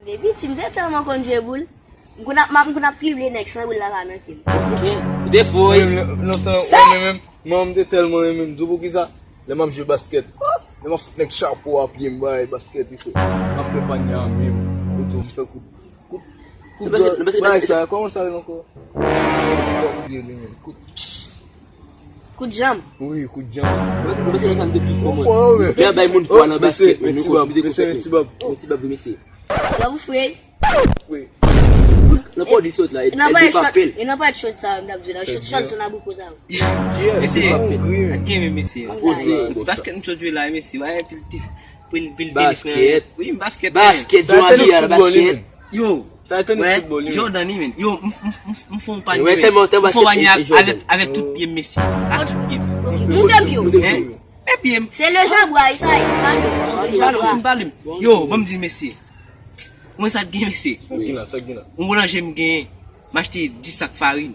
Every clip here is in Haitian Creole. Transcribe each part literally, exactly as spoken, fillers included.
Depi ti m te tèlman konn jwe boul. M konn ap, m konn ap drible nèg san boul la pa nan ke m. Ok. Ou te fò, wi. Mwen menm, lontan, mwen menm, manman m te tèlman renmen m. Di w poukisa? Lè m ap jwe baskèt. Lè m ap fout nèg chapo a pye m, bay baskèt, wi, frè. M ap fè panye a menm. Ou di w m fè kout, kout, kout djòl. Bagay sa, kòman sa rele ankò? Kout, kout janm. Wi, kout janm. Mwen se, mwen se sa m te pi fò, mwen. Fò, men. Lè bay moun pwa nan baskèt, men nou konn mete kout. Men ti bab, men ti bab, wi, mesye. Sa pou frè. Wi. Nan kò di sot la, e, e nan pa shot, e nan pa shot sa, m t ap di la, shot, shot sa nan bouko sa. Mesye, ak gen men mesye. Poze, ti baskèt m sot jwe la, mesye. Wè, pil, pil, pil tenis nan. Baskèt. Wi, baskèt, men. Baskèt, Jordan, li, baskèt. Yo, sa e tenis foutbòl, wi. Jordan, wi, men. Yo, m, m, m, m fè yon panye, men. M fè yon panye avèk, avèk tout pye m, mesye. Ak tout pye m. Moute pye w. Hein? E pye m. Se le jambwa, sa e. Pale, fin pale m. Yo, ban m di mesye. Mwen sa k gen mesye. Sa k gen la, sa k gen la. Yon boulanje m genyen. M achte dis sak farin.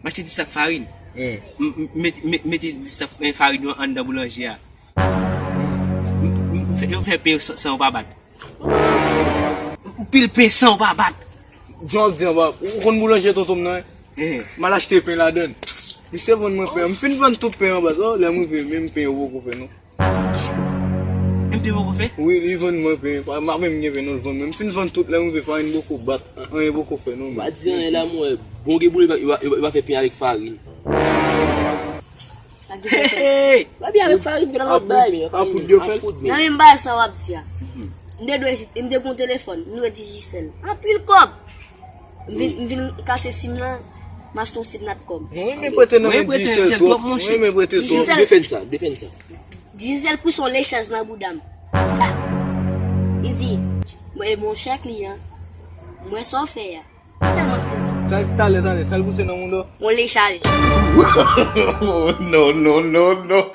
M achte dis sak farin. M, m, met, met, mete dis sak, eh, farin yo anndan boulanje a. M, m, m fè, yo fè pen san, san yo pa bat. Yon pil pen san yo pa bat. Jan w ap di anba, ou konn boulanje tonton m nan, wi? M al achte pen ladann. Misye vann mwen pen an. M fin vann tout pen an baz. Oh, lè m rive, menm pen yo poko fè non. Menm pen yo poko fè? Wi, li vann mwen pen. Pa, m pa menm gen pen non, l vann mwen. M fin vann tout, lè m rive, farin poko bat. Anyen poko fè non. Pa di anyen la, mwen. Bon, gen boule, yo pa, yo pa, yo pa fè pen avèk farin. Sa k gen pou fè? Hey! Pa byen avèk farin, gen lòt bagay, men. A poud yo fè l? Nan menm bagay sa w ap di a. M te dwe, m te pran telefòn, m dwe Digicel. Anpil kòb. M vin, m vin kase sim lan, m achte yon sim Natcom. Mwen renmen prete nan men Digicel twòp, monchè. Mwen renmen prete twòp. Digicel. Defann sa, defann sa. Digicel pouse yon lechèz nan bouda m. Sa. Li di, "Mwen, monchè kliyan, mwen sa w fè a." Tèlman sezi. Sa talè, talè, sa l pouse nan mouda w? Yon lechèz. Oh, non, non, non, non.